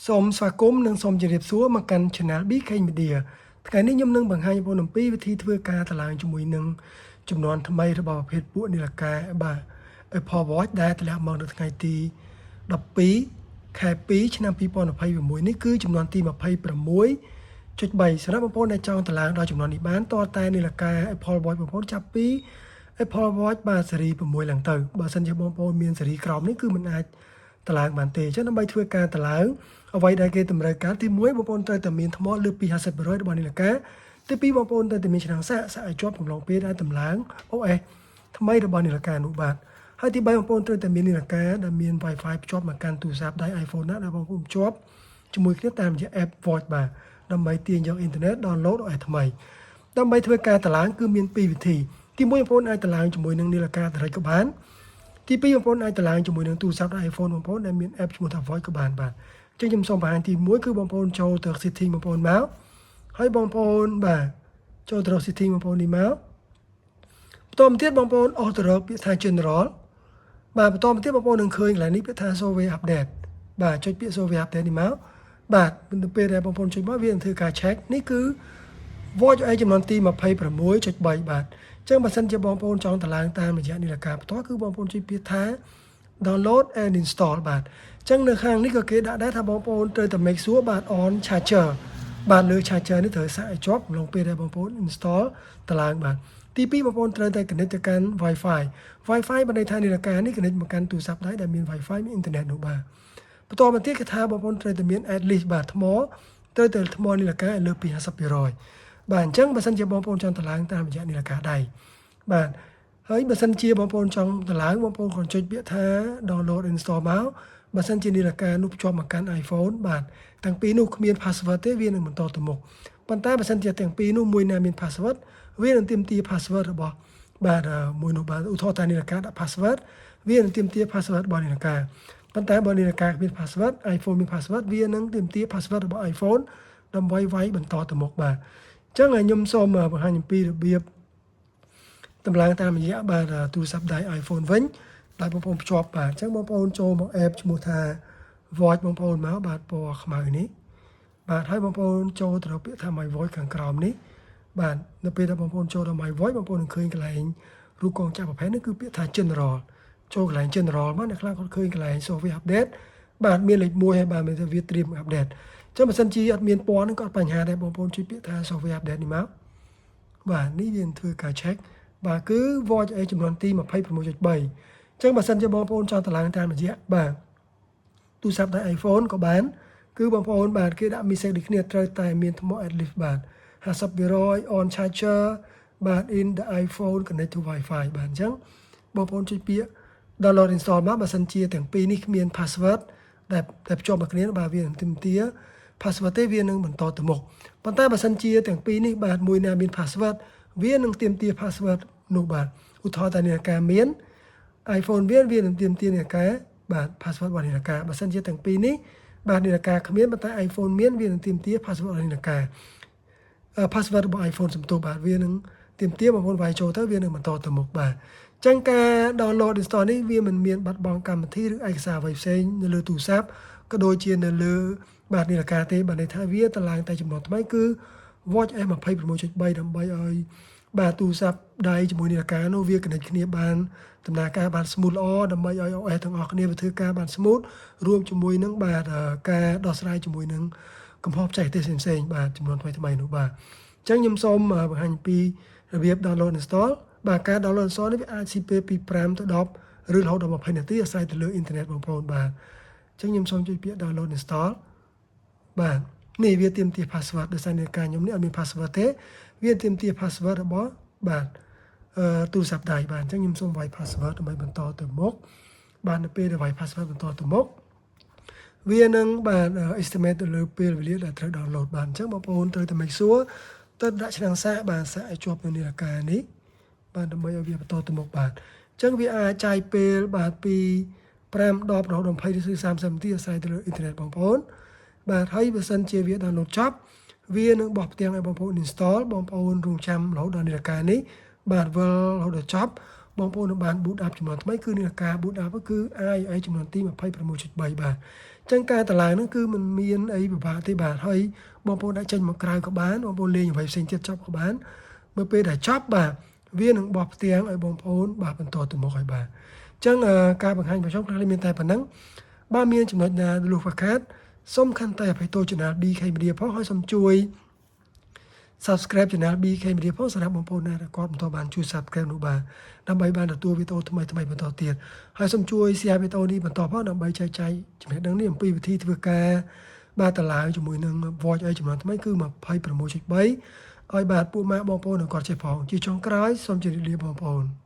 សូមស្វាគមន៍និងសូមជម្រាបសួរមកកាន់ Channel BK Media ថ្ងៃនេះខ្ញុំនឹងបង្ហាញបងប្អូនអំពីវិធីធ្វើការតម្លើងជាមួយនឹងចំនួនថ្មីរបស់ប្រភេទពួកនាឡិកាបាទ Apple Watch ដែលធ្លាក់មកនៅថ្ងៃទី12ខែ2ឆ្នាំ2026នេះគឺចំនួនទី26.3សម្រាប់បងប្អូនដែលចង់តម្លើងដល់ចំនួននេះបានតតែនាឡិកា Apple Watch បងប្អូនចាប់ពី Apple Watch បាទស៊េរី6ឡើងទៅបើសិនជាបងប្អូនមានស៊េរីក្រោមនេះគឺមិនអាចតម្លើងបានទេអញ្ចឹងដើម្បីធ្វើការតម្លើងអ្វីដែលគេតម្រូវការទី1បងប្អូនត្រូវតែមានថ្មលើសពី50%របស់នាឡិកាទី2បងប្អូនត្រូវតែមានឆ្នាំងសាកសាកឲ្យជាប់កំឡុងពេលដែលតម្លើង OS ថ្មីរបស់នាឡិកានោះបាទហើយទី3បងប្អូនត្រូវតែមាននាឡិកាដែលមាន Wi-Fi ភ្ជាប់មកកាន់ទូរស័ព្ទដៃ iPhone ណាដែលបងប្អូនភ្ជាប់ជាមួយគ្នាតាមរយៈ app Watch បាទដើម្បីទាញយកអ៊ីនធឺណិត download OS ថ្មីដើម្បីធ្វើការតម្លើងគឺមានពីរវិធីទី1បងប្អូនអាចតម្លើងជាមួយនឹងនាឡិកា direct ក៏បានទី2បងប្អូនអាចតម្លើងជាមួយនឹងទូរស័ព្ទ iPhone បងប្អូនដែលមាន app ឈ្មោះថា Watch ក៏បានបាទអញ្ចឹងខ្ញុំសូមបង្ហាញទី1គឺបងប្អូនចូលទៅ setting បងប្អូនមកហើយបងប្អូនបាទចូលទៅ setting បងប្អូននេះមកបន្តមកទៀតបងប្អូនអស់ទៅរកពាក្យថា general បាទបន្តមកទៀតបងប្អូននឹងឃើញកន្លែងនេះពាក្យថា software update បាទចុចពាក្យ software update នេះមកបាទនៅពេលដែលបងប្អូនចុចមកវានឹងធ្វើការ check នេះគឺ Watch OS ចំនួនទី26.3បាទអញ្ចឹងបើសិនជាបងប្អូនចង់តម្លើងតាមរយៈនាឡិកាផ្ទាល់គឺបងប្អូនចុចពាក្យថា download and install បាទអញ្ចឹងនៅខាងនេះក៏គេដាក់ដែរថាបងប្អូនត្រូវតែ make sure បាទ on charger បាទលើ charger នេះត្រូវសាកឲ្យជាប់អំឡុងពេលដែលបងប្អូន install តម្លើងបាទទី2បងប្អូនត្រូវតែ connect ទៅកាន់ Wi-Fi Wi-Fi បានន័យថានាឡិកានេះ connect មកកាន់ទូរស័ព្ទដៃដែលមាន Wi-Fi មានអ៊ីនធឺណិតនោះបាទបន្តមកទៀតគេថាបងប្អូនត្រូវតែមាន at least បាទថ្មត្រូវតែថ្មនាឡិកាឲ្យលើសពី50%បាទអញ្ចឹងបើសិនជាបងប្អូនចង់តម្លើងតាមរយៈនាឡិកាដៃបាទហើយបើសិនជាបងប្អូនចង់តម្លើងបងប្អូនគ្រាន់ចុចពាក្យថា download install មក បើសិនជានាឡិកានោះភ្ជាប់មកកាន់ iPhone បាទទាំងពីរនោះគ្មាន password ទេវានឹងបន្តទៅមុខប៉ុន្តែបើសិនជាទាំងពីរនោះមួយណាមាន password វានឹងទាមទារ password របស់បាទមួយនោះបាទឧទាហរណ៍ថានាឡិកាដាក់ password វានឹងទាមទារ password របស់នាឡិកាប៉ុន្តែបើនាឡិកាគ្មាន password iPhone មាន password វានឹងទាមទារ password របស់ iPhone ដើម្បីវាយបន្តទៅមុខបាទអញ្ចឹងខ្ញុំសូមបង្ហាញអំពីរបៀបតម្លើងតាមរយៈបាទទូរស័ព្ទដៃ iPhone វិញដោយបងប្អូនភ្ជាប់បាទអញ្ចឹងបងប្អូនចូលមក app ឈ្មោះថា Watch បងប្អូនមកបាទពណ៌ខ្មៅនេះបាទហើយបងប្អូនចូលទៅរកពាក្យថា My Watch ខាងក្រោមនេះបាទនៅពេលដែលបងប្អូនចូលដល់ My Watch បងប្អូននឹងឃើញកន្លែងរូបកងចក្រប្រភេទនេះគឺពាក្យថា General ចូលកន្លែង General មកអ្នកខ្លះគាត់ឃើញកន្លែង Software Update បាទមានលេខ1ហើយបាទមានថាវាត្រៀម update អញ្ចឹងបើសិនជាអត់មានពណ៌ហ្នឹងក៏អត់បញ្ហាដែរបងប្អូនជួយពាក្យថា software update នេះមកបាទនេះវានឹងធ្វើការ check បាទគឺ Watch OS ចំនួនទី26.3អញ្ចឹងបើសិនជាបងប្អូនចង់តម្លើងតាមរយៈបាទទូរស័ព្ទដៃ iPhone ក៏បាន គឺបងប្អូនបាទគេដាក់ message ដូចគ្នាត្រូវតែមានថ្ម at least បាទ50% on charger បាទ in the iPhone connect to Wi-Fi បាទអញ្ចឹងបងប្អូនជួយពាក្យ download install មកបើសិនជាទាំងពីរនេះគ្មាន password ដែលដែលភ្ជាប់មកគ្នាបាទវានឹងទាមទារ password ទេវានឹងបន្តទៅមុខប៉ុន្តែបើសិនជាទាំងពីរនេះបាទមួយណាមាន password វានឹងទាមទារ password នោះបាទឧទាហរណ៍តែនាឡិកាមាន iPhone វាវានឹងទាមទារនាឡិកាបាទ password របស់នាឡិកាបើសិនជាទាំងពីរនេះបាទនាឡិកាគ្មានប៉ុន្តែ iPhone មានវានឹងទាមទារ password របស់នាឡិកា password របស់ iPhone សំទោសបាទវានឹងទាមទារបងប្អូនវាយចូលទៅវានឹងបន្តទៅមុខបាទចឹងការ download install នេះវាមិនមានបាត់បង់កម្មវិធីឬឯកសារអ្វីផ្សេងនៅលើទូរស័ព្ទក៏ដូចជានៅលើបាទនាឡិកាទេបាទន័យថាវាតម្លើងតែចំនួនថ្មីគឺ Watch OS 26.3ដើម្បីឲ្យបាទទូរស័ព្ទដៃជាមួយនាឡិកានោះវា connect គ្នាបានដំណើរការបាន smooth ល្អដើម្បីឲ្យ OS ទាំងអស់គ្នាវាធ្វើការបាន smooth រួមជាមួយនឹងបាទការដោះស្រាយជាមួយនឹងកំហុសបច្ចេកទេសផ្សេងៗបាទចំនួនថ្មីថ្មីនោះបាទអញ្ចឹងខ្ញុំសូមបង្ហាញពីរបៀប download install បាទការ download install នេះវាអាចស៊ីពេលពី5ទៅ10ឬរហូតដល់20នាទីអាស្រ័យទៅលើអ៊ីនធឺណិតបងប្អូនបាទអញ្ចឹងខ្ញុំសូមចុចពាក្យ download install បាទនេះវាទាមទារ password ដោយសារនាឡិកាខ្ញុំនេះអត់មាន password ទេវាទាមទារ password របស់បាទអឺទូរស័ព្ទដៃបាទអញ្ចឹងខ្ញុំសូមវាយ password ដើម្បីបន្តទៅមុខបាទនៅពេលដែលវាយ password បន្តទៅមុខវានឹងបាទ estimate ទៅលើពេលវេលាដែលត្រូវ download បាទអញ្ចឹងបងប្អូនត្រូវតែ make sure ទៅដាក់ឆ្នាំងសាកបាទសាកឲ្យជាប់នៅនាឡិកានេះបាទដើម្បីឲ្យវាបន្តទៅមុខបាទអញ្ចឹងវាអាចចាយពេលបាទពី5 10រហូតដល់20ឬ30នាទីអាស្រ័យទៅលើអ៊ីនធឺណិតបងប្អូនបាទហើយបើសិនជាវា download ចប់វានឹងបោះផ្ទាំងឲ្យបងប្អូន install បងប្អូនរងចាំរហូតដល់នាឡិកានេះបាទវិលរហូតដល់ចប់បងប្អូននឹងបាន boot up ចំនួនថ្មីគឺនាឡិកា boot up គឺ iOS ចំនួនទី26.3បាទអញ្ចឹង ចឹងការតម្លើងហ្នឹងគឺมันមានអីពិបាកទេបាទហើយបងប្អូនអាចចេញមកក្រៅក៏បានបងប្អូនលេងអ្វីផ្សេងទៀតចប់ក៏បានមើលពេលដែលចប់បាទវានឹងបោះផ្ទាំងឲ្យបងប្អូនបាទបន្តទៅមុខឲ្យបាទអញ្ចឹងការបង្ហាញរបស់ខ្ញុំខ្លះមានតែប៉ុណ្ណឹងបើមានចំណុចណាលុះខ្វះខាតសូមខន្តីអភ័យទោស Channel BK Media ផងហើយសូមជួយ Subscribe Channel BK Media ផងសម្រាប់បងប្អូនណាដែលគាត់មិនទាន់បានជួយ Subscribe នោះបាទដើម្បីបានទទួលវីដេអូថ្មីៗបន្តទៀតហើយសូមជួយ Share វីដេអូនេះបន្តផងដើម្បីចែកចាយចំណេះដឹងនេះអំពីវិធីធ្វើការបាទតម្លើងជាមួយនឹង Watch អីចំនួនថ្មីគឺ26.3ឲ្យបាទពួកម៉ាកបងប្អូននិងគាត់ចេះផងជាចុងក្រោយសូមជម្រាបលាបងប្អូន។